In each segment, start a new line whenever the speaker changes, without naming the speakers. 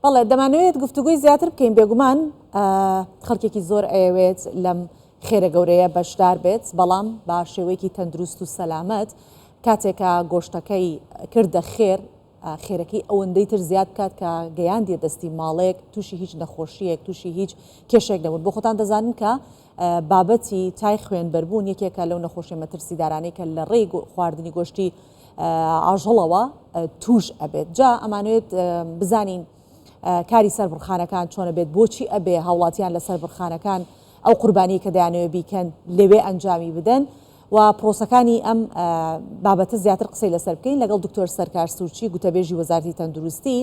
بەڵێ دەمانەوێت گفتوگۆی زیاتر بکەین بێگومان خەڵکێکی زۆر ئەیەوێت لەم خێرە گەورەیە بەشدار بێت بەڵام بە شێوەیەکی تەندروست و سەلامەت کاتێکە گۆشتەکەی کردە خێر خێرەکەی ئەوەندەی تر زیاد بکات کە گەیاندیە دەستی ماڵێک تووشی هیچ نەخۆشیەک تووشی هیچ کێشێک نەبوون بۆ خۆتان دەزانن کە بابەتی تای خوێنبەربوون یەکێکە لەو نەخۆشیە مەترسیدارانەی کە لە ڕێی خواردنی گۆشتی ئاژەڵەوە توش ئەبێت جا ئەمانوێت بزانین کاری سەربڕخانەکان چۆنە بێت بۆچی ئەبێ هاوڵاتیان لە سەربڕخانەکان ئەو قوربانی کە دەیانەوێت بیکەن لەوێ ئەنجامی بدەن و پرۆسەکانی ئەم بابەتە زیاتر قسەی لەسەر بکەین لەگەڵ دکتۆر سەرکار سورچی گوتەبێژی وەزارەتی تەندروستی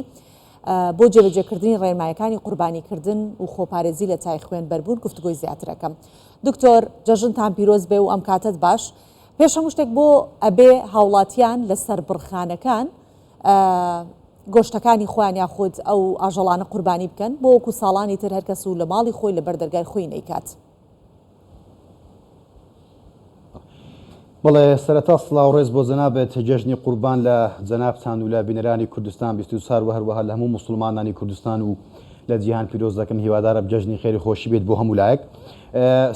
بۆ جێبەجێکردنی ڕێنمایەکانی قوربانیکردن و خۆپارێزی لە تای خوێن بەربوون گفتوگۆی زیاتر ئەکەم. دکتۆر جەژنتان پیرۆز بێ و ئەم کاتەت باش. پێش هەموو شتێک بۆ ئەبێ هاوڵاتیان لە سەربڕخانەکان گۆشتەکانی خۆیان یاخود ئەو ئاژەڵانە قوربانی بکەن بۆ وەکو ساڵانی تر هەرکەس و لە ماڵی خۆی لە بەر دەرگای خۆی نەیکات؟
بەڵێ سەرەتا سڵاو ڕێز بۆ جەنابت جەژنی قوربان لە جەنابتان و لە بینەرانی کوردستان 24 و هەروەها لە هەموو موسڵمانانی کوردستان و لە جیهان پیرۆز دەکەم هیوادارم جەژنی خێری خۆشی بێت بۆ هەموو لایەک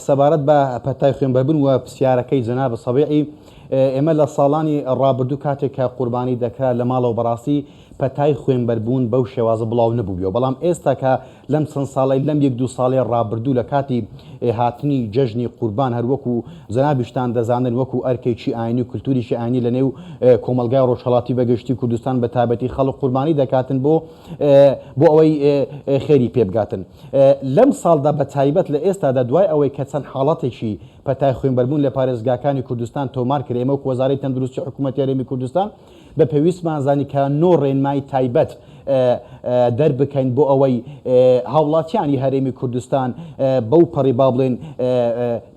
سەبارەت بە پەتای خوێنبەربوون و پرسیارەکەی جەناب سەبیعی ئێمە لە ساڵانی ڕابردوو کاتێک کە قوربانی دەکرا لە ماڵەوە بەڕاستی پەتای خوێنبەربوون بەو شێوازە بڵاو نەبوویەوە بەڵام ئێستا کە لەم چەند ساڵەی لەم یەک دوو ساڵەی ڕابردوو لە کاتی هاتنی جەژنی قوربان هەر وەکو جەنابیشتان دەزانن وەکو ئەرکێکی ئاینی و کلتوریکی ئاینی لە نێو کۆمەڵگای ڕۆژهەڵاتی بە گشتی کوردستان بە تایبەتی خەڵک قوربانی دەکاتن بۆ بۆ ئەوەی خێری پێ بگاتن لەم ساڵدا بە تایبەت لە ئێستادا دوای ئەوەی کە چەند حاڵەتێکی پەتای خوێنبەربوون لە پارێزگاکانی کوردستان تۆمار کرا ئێمە وەکو وەزارەی تەندروستی حکوومەتی هەرێمی کوردستان بە پێویستمان زانی کە نۆ ڕێنمای تایبەت دەربکەین بۆ ئەوەی هاوڵاتیانی هەرێمی کوردستان بەو پەڕی با بڵێن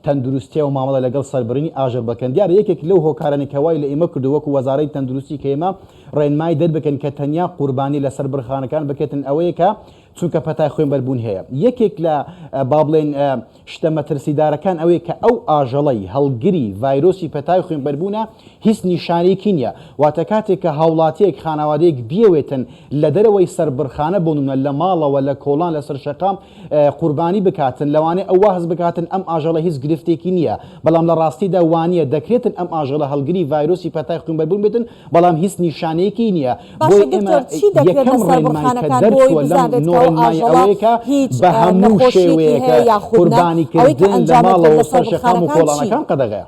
تەندروستیەوە مامەڵە لەگەڵ سەربڕینی ئاژەڵ بکەن. دیارە یەکێک لەو هۆکارانەی کە وای لە ئێمە کردو وەکو وەزارەی تەندروستی کە ئێمە ڕێنمای دەربکەین کە تەنیا قوربانی لە سەربڕخانەکان بکرێتن ئەوەیە کە چونکە پەتای خوێنبەربوون هەیە یەکێک لە با بڵێن شتە مەترسیدارەکان ئەوەیە کە ئەو ئاژەڵەی هەڵگری ڤایرۆسی پەتای خوێنبەربوونە هیچ نیشانەیەکی نییە، واتە کاتێک کە هاوڵاتییەک، خانەوادەیەک بیەوێتن لە دەرەوەی سەربڕخانە بۆ نمونە لە ماڵەوە، لە کۆڵان، لەسەر شەقام قوربانی بکاتن، لەوانەیە ئەو وا هەست بکاتن ئەم ئاژەڵە هیچ گرفتێکی نییە، بەڵام لە ڕاستیدا وانییە، دەکرێتن ئەم ئاژەڵە هەڵگری ڤایرۆسی پەتای خوێنبەربوون بێتن، بەڵام هیچ نیشانەیەکی نییە.
باشە
بۆیە ئێمە
دکتۆر چی دەکرێت
یەکەم
لە
ڕێنمایی کە
سەربڕخانەکان بۆ ئەوەی
دەرچووە لەم
بزانرێت
نۆ
کە ئەو
ڕێنمایی
ئاژەڵە
ئەوەیە کە
هیچ
بە هەموو
نەخۆشیەکی
شێوەیەک
هەیە یاخود نا
قوربانی
ئەوەی کە
کردن لە
ئەنجام دەدرێت
ماڵەوە
لە
و سەر شەقام و
سەربڕخانەکان چین؟
کۆڵانەکان قەدەغەیە.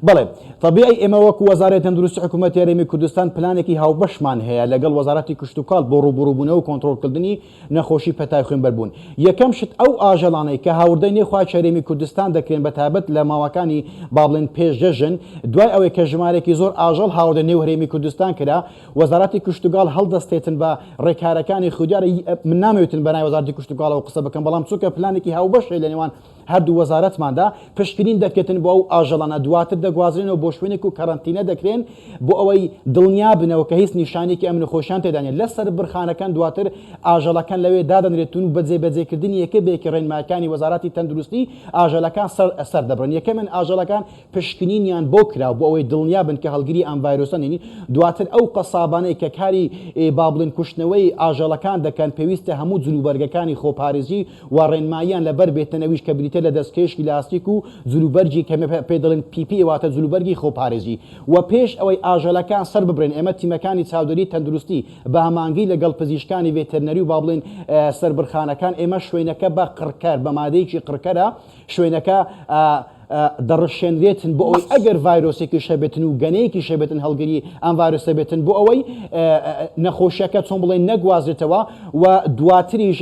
بەڵێ تەبیعی ئێمە وەکو وەزارەتی تەندروستی حکوومەتی هەرێمی کوردستان پلانێکی هاوبەشمان هەیە لەگەڵ وەزارەتی کشتوکاڵ بۆ ڕووبەڕووبوونەوە و کۆنترۆڵکردنی نەخۆشی پەتای خوێنبەربوون. یەکەم شت ئەو ئاژەڵانەی کە هاوردەی نێو خاکی هەرێمی کوردستان دەکرێن بە تایبەت لە ماوەکانی با بڵێن پێش جەژن دوای ئەوەی کە ژمارەیەکی زۆر ئاژەڵ هاوردە نێو هەرێمی کوردستان کرا وەزارەتی کشتوکاڵ هەڵدەستێتن بە ڕێکارەکانی خۆی دیارە من نامەوێتن بە ناوی وەزارەتی کشتوکاڵەوە قسە بکەم بەڵام چونکە پلانێکی هاوبەش هەیە لە نێوان هەردوو وەزارەتماندا پشکنین دەکرێتن بۆ ئەو ئاژەڵانە دواتر دەگوازرێنەوە بۆ شوێنێک و کەرەنتینە دەکرێن بۆ ئەوەی دڵنیا بنەوە کە هیچ نیشانەیەکی ئەم نەخۆشیان تێدا نیە لە سەربڕخانەکان دواتر ئاژەڵەکان لەوێ دادەنرێتن و بە جێبەجێکردنی یەکە بە یەکی ڕێنمایەکانی وەزارەتی تەندروستی ئاژەلەکان سەر سەر دەبڕن یەکەمن ئاژەڵەکان پشکنینیان بۆ کرا بۆ ئەوەی دڵنیا بن کە هەڵگری ئەم ڤایرۆسە نین دواتر ئەو قەسابانەی کە کاری با بڵێن کوشتنەوەی ئاژەڵەکان دەکەن پێویستە هەموو جلوبەرگەکانی خۆپارێزی و ڕێنماییان لەبەر بێتن ئەویش کە بریتیە لە دەستکێشی لاستیک و جلوبەرگی کە پێی دەڵێن PPE واتە جلوبەرگی خۆپارێزی و پێش ئەوەی ئاژەلەکان سەر ببرێن ئێمە تیمەکانی چاودێری تەندروستی بە هەمانگی لەگەڵ پزیشکانی ڤێتەرنەری و با بڵێن سەربرخانەکان ئێمە شوێنەکە بە قڕکەر بە مادەیەکی قڕکەرە شوێنەکە دەڕشێنرێتن بۆ ئەوەی ئەگەر ڤایرۆسێکیش هەبێتن و گەنەیەکیش هەبێتن هەڵگری ئەم ڤایرۆسە بێتن بۆ ئەوەی نەخۆشیەکە چۆن بڵێن نەگوازرێتەوە و دواتریش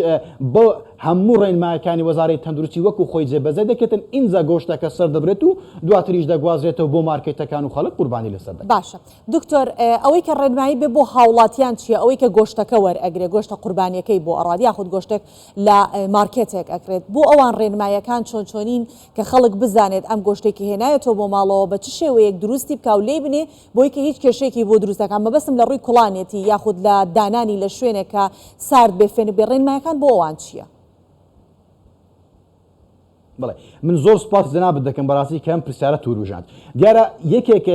بۆ هەموو ڕێنمایەکانی وەزارەی تەندروستی وەکو خۆی جێبەجێ دەکرێتن ئینجا گۆشتەکە سەردەبرێت و دواتریش دەگوازرێتەوە بۆ مارکێتەکان و خەڵک قوربانی لەسەر دەکەن.
باشە دکتۆر ئەوەی کە ڕێنمایی بێ بۆ هاوڵاتیان چیە ئەوەی کە گۆشتەکە وەرئەگرێ گۆشتە قوربانیەکەی بۆ ئەڕات یاخود گۆشتێک لە مارکێتێک ئەکرێت بۆ ئەوان ڕێنمایەکان چۆن چۆنین کە خەڵک بزانێت ئەم گۆشتەی کە هێنایەتەوە بۆ ماڵەوە بە چ شێوەیەک دروستی بکا و لێی بنێ بۆی کە هیچ کێشەیەکی بۆ دروست نەکا مەبەستم لە ڕووی کوڵانێتی یاخود لە دانانی لە شوێنێک کە سارد بێ فێنک بێ ڕێنمایەکان بۆ ئەوان چیە؟
بەڵێ من زۆر سوپاسی جەنابت دەکەم بەڕاستی کە ئەم پرسیارەت وروژاند. دیارە یەکێک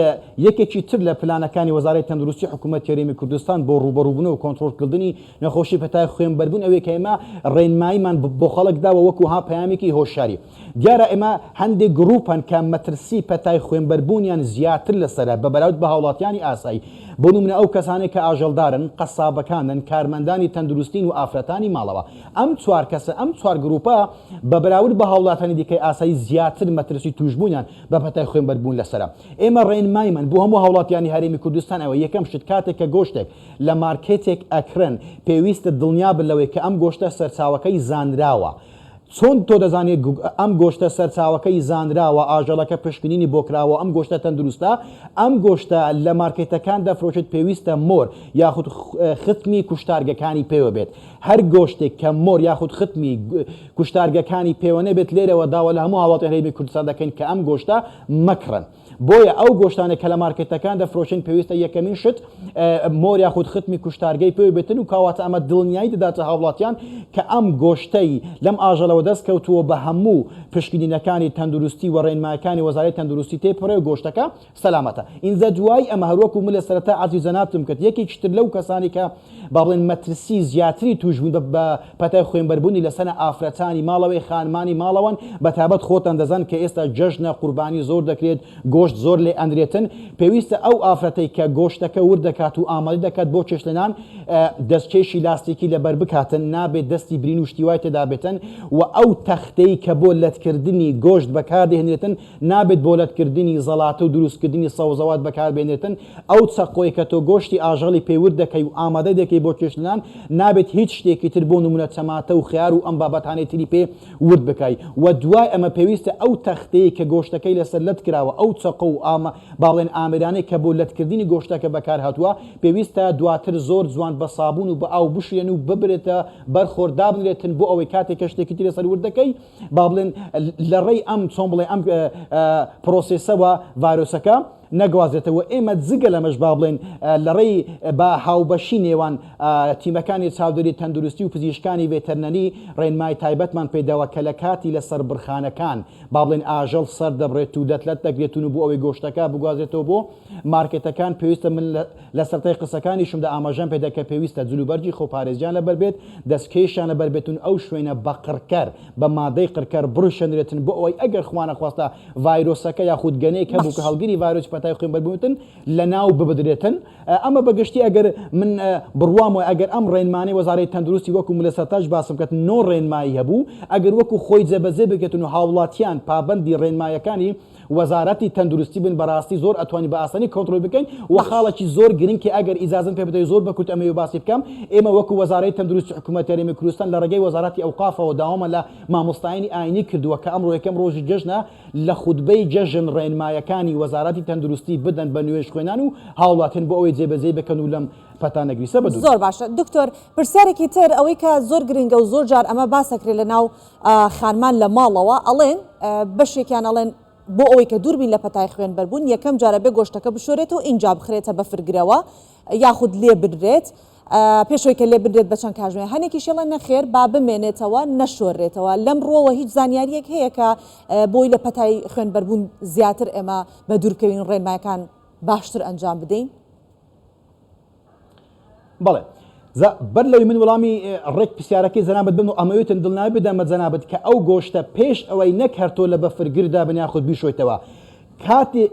یەکێکی تر لە پلانەکانی وەزارەتی تەندروستی حکوومەتی هەرێمی کوردستان بۆ ڕووبەڕووبوونەوە و کۆنترۆڵکردنی نەخۆشی پەتای خوێنبەربوون ئەوەیە کە ئێمە ڕێنماییمان بۆ خەڵک داوە وەکو ها پەیامێکی هۆشیاری. دیارە ئێمە هەندێک گرووپ هەن کە مەترسی پەتای خوێنبەربوونیان زیاتر لەسەرە بە بەراورد بە هاوڵاتیانی ئاسایی. بۆ نموونە ئەو کەسانەی کە ئاژەڵدارن، قەسابەکانن، کارمەندانی تەندروستین و ئافرەتانی ماڵەوە. ئەم چوار کەسە، ئەم چوار گرووپە بە بەراورد بە هاوڵاتیانی دیکەی ئاسایی زیاتر مەترسی تووشبوونیان بە پەتای خوێنبەربوون لەسەرە. ئێمە ڕێنماییمان بۆ هەموو هاوڵاتیانی هەرێمی کوردستان ئەوەیە یەکەم شت کاتێک کە گۆشتێک لە مارکێتێک ئەکڕن پێویستە دڵنیابن لەوەی کە ئەم گۆشتە سەرچاوەکەی زانراوە. چۆن تۆ دەزانی ئەم گۆشتە سەرچاوەکەی زانراوە، ئاژەڵەکە پشکنینی بۆ کراوە و ئەم گۆشتە تەندروستە؟ ئەم گۆشتە لە مارکێتەکان دەفرۆشێت پێویستە مۆر یاخود ختمی کوشتارگەکانی پێوە بێت. هەر گۆشتێک کە مۆر یاخود ختمی کوشتارگەکانی پێوە نەبێت لێرەوە داوا لە هەموو هاوڵاتیانی هەرێمی کوردستان دەکەین کە ئەم گۆشتە مەکڕن. بۆیە ئەو گۆشتانەی کە لە مارکێتەکان دەفرۆشن پێویستە یەکەمین شت مۆر یاخود ختمی کوشتارگەی پێوە بێتن و کەواتە ئەمە دڵنیایی دەداتە هاوڵاتیان کە ئەم گۆشتەی لەم ئاژەڵەوە دەست کەوتووە بە هەموو پشکنینەکانی تەندروستی و ڕێنمایەکانی وەزارەتی تەندروستی تێپەڕێ و گۆشتەکە سەلامەتە. ئینجا دوای ئەمە هەروەکو من لە سەرەتا عەرزی جەنابتم کرد یەکێکی تر لەو کەسانەی کە با بڵێن مەترسی زیاتری تووشبوون بە بە پەتای خوێنبەربوونی لەسەرە ئافرەتانی ماڵەوەی خانمانی ماڵەوەن بە تایبەت خۆتان دەزان کە ئێستا جەژنە قوربانی زۆر دەکرێت گۆشت زۆر لێ ئەنرێتن پێویستە ئەو ئافرەتەی کە گۆشتەکە ورد دەکات و ئامادەی دەکات بۆ چێشتلێنان دەستکێشی لاستیکی لەبەر بکاتن نابێت دەستی برین و شتی وای تێدا بێتن و ئەو تەختەی کە بۆ لەتکردنی گۆشت بەکاردەهێنرێتن نابێت بۆ لەتکردنی زەڵاتە و دروستکردنی سەوزەوات بەکاربێنرێتن، ئەو چەقۆی کە تۆ گۆشتی ئاژەڵی پێ ورد دەکەی و ئامادەی دەکەی بۆ چێشتلێنان نابێت هیچ شتێکی تر بۆ نمونە چەماتە و خەیار و ئەم بابەتانەی تری پێ ورد بکای و دوای ئەمە پێویستە ئەو تەختەی کە گۆشتەکەی لەسەر لەت کراوە ئەو چەقۆ و ئامە با بڵێن ئامێرانەی کە بۆ لەتکردنی گۆشتەکە بەکارهاتووە پێویستە دواتر زۆر جوان بە سابون و بە ئاو بشورێن و ببرێتە بەر خۆر دابنرێتن بۆ ئەوەی کاتێک کە شتێکی تری لەسەر ورد دەکەی با بڵێن لە ڕێی ئەم چۆن بڵێ ئەم پرۆسێسەوە ڤایرۆسەکە نەگوازێتەوە ئێمە جگە لەمەش با بڵێن لە ڕێی بە هاوبەشی نێوان تیمەکانی چاودێری تەندروستی و پزیشکانی ڤێتەرنەری ڕێنمای تایبەتمان پێداوە کە لە کاتی لە سەربڕخانەکان با بڵێن ئاژەڵ سەر دەبڕێت و لەت لەت دەکرێتون و بۆ ئەوەی گۆشتەکە بگوازێتەوە بۆ مارکێتەکان پێویستە من لە سەرەتای قسەکانیشمدا ئاماژەم پێدا کە پێویستە جلوبەرگی خۆپارێزیان لەبەر بێت، دەستکێشیان لەبەر بێت و ئەو شوێنە بە قڕکەر، بە مادەی قڕکەر بڕشێنرێتن بۆ ئەوەی ئەگەر خوانەخواستە ڤایرۆسەکە یاخود گەنێک هەبوو کە
باش.
هەڵگری ڤایرۆسی پەتای خوێنبەربوونتن لەناو ببدرێتن. ئەمە بە گشتی ئەگەر من بڕوام وایە ئەگەر ئەم ڕێنمانەی وەزارەتی تەندروستی وەکو من لە سەرەتاش باسم کرد نۆ ڕێنمایی هەبوو ئەگەر وەکو خۆی جێبەجێ بکرێتن و هاوڵاتیان پابەندی ڕێنمایەکانی وەزارەتی تەندروستی بن بەراستی زۆر ئەتوانین بە ئاسانی کۆنترۆل بکەین وە
باش.
خاڵێکی زۆر گرنگ کە ئەگەر ئیجازەم پێ بدەی زۆر بە کورت ئەمەوێ باسی بکەم ئێمە وەکو وەزارەی تەندروستی حکوومەتی هەرێمی کوردستان لە ڕێگەی وەزارەتی ئەوقافەوە داوامان لە مامۆستایانی ئاینی کردووە کە ئەمڕۆ یەکەم ڕۆژی جەژنە لە خوتبەی جەژن ڕێنمایەکانی وەزارەتی تەندروستی بدەن بە نوێژخوێنان و هاوڵاتیان بۆ ئەوەی جێبەجێی بکەن و لەم پەتا نەگریسە بەدوور
زۆر
بن.
باشە دکتۆر پرسیارێکی تر ئەوەی کە زۆر گرنگە و زۆر جار ئەمە باس ئەکرێت لە ناو خانمان لە ماڵەوە ئەڵێن بەشێکیان ئەڵێن بۆ ئەوەی کە دووربین لە پەتای خوێن بەربوون یەکەم جارە بێ گۆشتەکە بشۆرێتەوە ئینجا بخرێتە بەفرگرەوە یاخود لێ بنرێت پێشەوەی کە لێ بنرێت بە چەند کاژمێر هەنێکیش ئەڵێن نەخێر با بمێنێتەوە نەشۆرێتەوە لەم ڕووەوە هیچ زانیاریەک هەیە کە بۆی لە پەتای خوێن بەربوون زیاتر ئێمە بە دوورکەوین ڕێنمایەکان باشتر ئەنجام بدەین؟
بەڵێ جا بەر لەوەی من وەڵامی ڕێک پرسیارەکەی جەنابت بم و ئەمەوێتن دڵنیایی بدەمە جەنابت کە ئەو گۆشتە پێش ئەوەی نەک هەر تۆ لە بەفرگر دابن یاخود بیشۆیتەوە کاتێ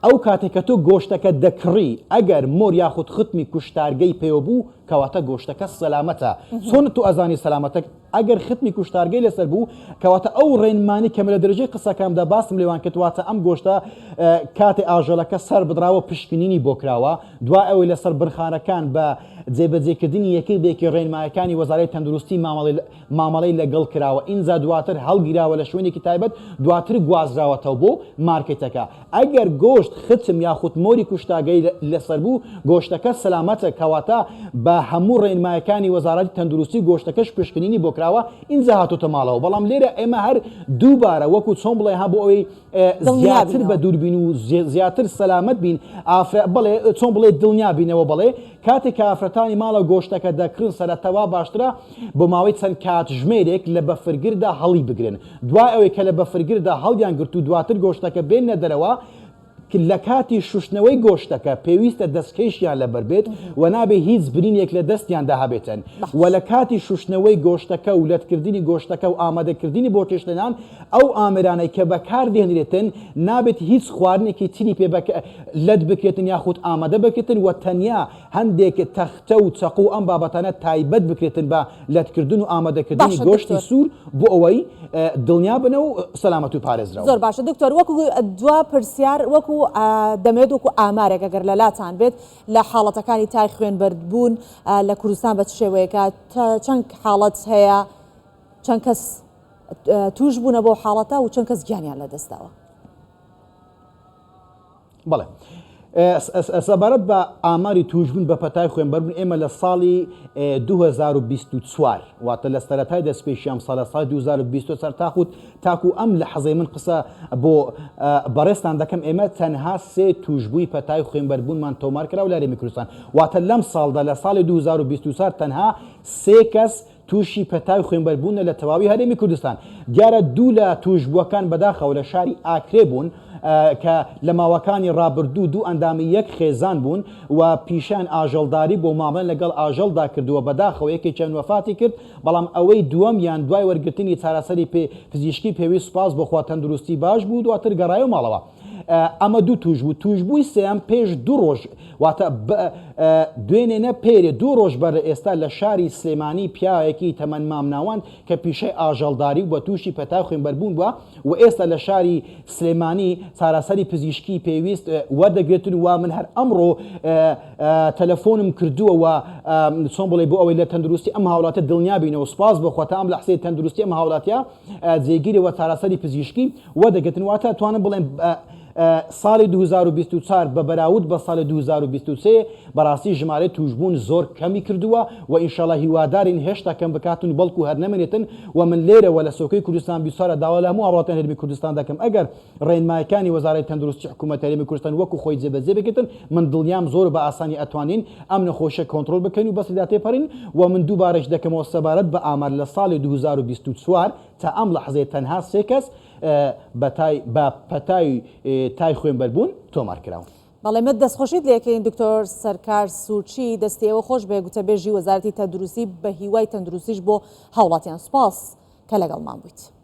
ئەو کاتێک کە تۆ گۆشتەکە دەکڕی ئەگەر مۆر یاخود ختمی کوشتارگەی پێوە بوو کەواتە گۆشتەکە سەلامەتە چۆن تۆ ئەزانی سەلامەتە ئەگەر ختمی کوشتارگەی لەسەر بوو کەواتە ئەو ڕێنمانی کە من لە درێژەی قسەکانمدا باسم لێوان کرد واتە ئەم گۆشتە کاتێ ئاژەڵەکە سەر بدراوە پشکنینی بۆ کراوە دوای ئەوەی لەسەر برخانەکان بە جێبەجێکردنی یەکەی بە یەکەی ڕێنمایەکانی وەزارەی تەندروستی مامەڵەی لەگەڵ کراوە ئینجا دواتر هەڵگیراوە لە شوێنێکی تایبەت دواتر گوازراوەتەوە بۆ مارکێتەکە ئەگەر گۆشت ختم یاخود مۆری کوشتاگەی لەسەر بوو گۆشتەکە سەلامەتە کەواتە بە. بە هەموو ڕێنمایەکانی وەزارەتی تەندروستی گۆشتەکەش پشکنینی بۆ کراوە ئینجا هاتۆتە ماڵەوە بەڵام لێرە ئێمە هەر دووبارە وەکو چۆن بڵێ ها بۆ ئەوەی زیاتر بە دووربین و زیاتر سەلامەت بین ئافرە بڵێ چۆن بڵێ دڵنیا بینەوە بڵێ کاتێک کە ئافرەتانی ماڵە گۆشتەکە دەکڕن سەرەتەوا باشترە بۆ ماوەی چەند کاتژمێرێک لە بەفرگردا هەڵی بگرن دوای ئەوەی کە لە بەفرگردا هەڵیان گرت و دواتر گۆشتەکە بێننە دەرەوە لە کاتی شوشتنەوەی گۆشتەکە پێویستە دەستکەیشیان لەبەر بێت و نابێ هیچ برینێک لە دەستیاندا هەبێتن و لە کاتی شوشتنەوەی گۆشتەکە و لەتکردنی گۆشتەکە و ئامادەکردنی بۆ چێشتلێنان ئەو ئامێرانەی کە بەکاردێنرێتن نابێت هیچ خواردنێکی تری پێ لەت بکرێتن یاخود ئامادە بکرێتن و تەنیا هەندێک تەختە و چەقۆ و ئەم بابەتانە تایبەت بکرێتن بە لەتکردن و ئامادەکردنی
باشە
گۆشتی
دکتۆر.
سوور بۆ ئەوەی دڵنیا بن و سەلامەت و پارێزراو
زۆر
بن.
باشە دکتۆر وەکو دوا پرسیار وەکو دەمەوێت وەکو ئامارێک ئەگەر لەلاتان بێت لە حاڵەتەکانی تای خوێنبەربوون لە کوردستان بە چ شێوەیەکە چەند حاڵەت هەیە چەند کەس توش بوونە بەو حاڵەتە و چەند کەس گیانیان لەدەستداوە؟
بەڵێ. سەبارەت بە ئاماری تووشبوون بە پەتای خوێنبەربوون ئێمە لە ساڵی 2024 واتە لە سەرەتای دەستپێکی ئەم ساڵە ساڵی 2024 تاخود تاکو ئەم لەحزەی من قسە بۆ بەڕێزتان دەکەم ئێمە تەنها سێ تووشبووی پەتای خوێنبەربوونمان تۆمار کراوە لە هەرێمی کوردستان واتە لەم ساڵدا لە ساڵی 2024 تەنها سێ کەس تووشی پەتای خوێنبەربوونە لە تەواوی هەرێمی کوردستان. دیارە دوو لە تووشبووەکان بەداخەوە لە شاری ئاکرێ بوون کە لە ماوەکانی ڕابردوو دوو ئەندامی یەک خێزان بوون و پیشەیان ئاژەڵداری بووە و مامەڵەیان لەگەڵ ئاژەڵدا کردووە، بەداخەوە یەکێکیان وەفاتی کرد، بەڵام ئەوەی دووەمیان دوای وەرگرتنی چارەسەری پزیشکی پێویست سوپاس بۆ خوا تەندروستی باش بوو دواتر گەڕایەوە ماڵەوە. ئەمە دوو تووشبوو، تووشبووی سێیەم پێش دوو ڕۆژ واتە دوێنێ نە پێرێ دوو ڕۆژ بەر لە ئێستا لە شاری سلێمانی پیاوێکی تەمەن مامناوەند کە پیشەی ئاژەڵداری و بە تووشی پەتای خوێنبەربوون بووە و ئێستا لە شاری سلێمانی چارەسەری پزیشکی پێویست وەردەگرێتن و من هەر ئەمڕۆ تەلەفۆنم کردووە و چۆن بڵێ بۆ ئەوەی لە تەندروستی ئەم هاوڵاتە دڵنیا بینەوە سوپاس بۆ خوا تا ئەم لەحسەی تەندروستی ئەم هاوڵاتیە جێگیرە و چارەسەری پزیشکی وەردەگرتن واتە توانم بڵێم ساڵی 2024 بە بەراورد بە ساڵی 2023 بەڕاستی ژمارەی تووشبوون زۆر کەمی کردووە و ئینشاڵا هیوادارین هێشتا کەم بکاتن و بەڵکو هەر نەمێنێتن و من لێرەوە لە سۆکەی کوردستان 24 داوا لە هەموو هاوڵاتیان هەرێمی کوردستان دەکەم ئەگەر ڕێنمایەکانی وەزارەتی تەندروستی حکوومەت هەرێمی کوردستان وەکو خۆی جێبەجێ بکرێتن من دڵنیام زۆر بە ئاسانی ئەتوانین ئەم نەخۆشیە کۆنتڕۆڵ بکەین و بەسەریدا تێپەڕین و من دووبارەش دەکەمەوە سەبارەت بە ئامار لە ساڵی 2024 تا ئەم لەحزەیە تەنها سێ کەس بە تای بە پەتای تای خوێنبەربوون تۆمار کراون.
بەڵێ مت دەستخۆشیت لێکەین دکتۆر سەرکار سورچی دەستی ئێوە خۆش بێ گوتەبێژی وەزارەتی تەندروستی بەهیوای تەندروستیش بۆ هاوڵاتیان سوپاس کە لەگەڵمان بوویت.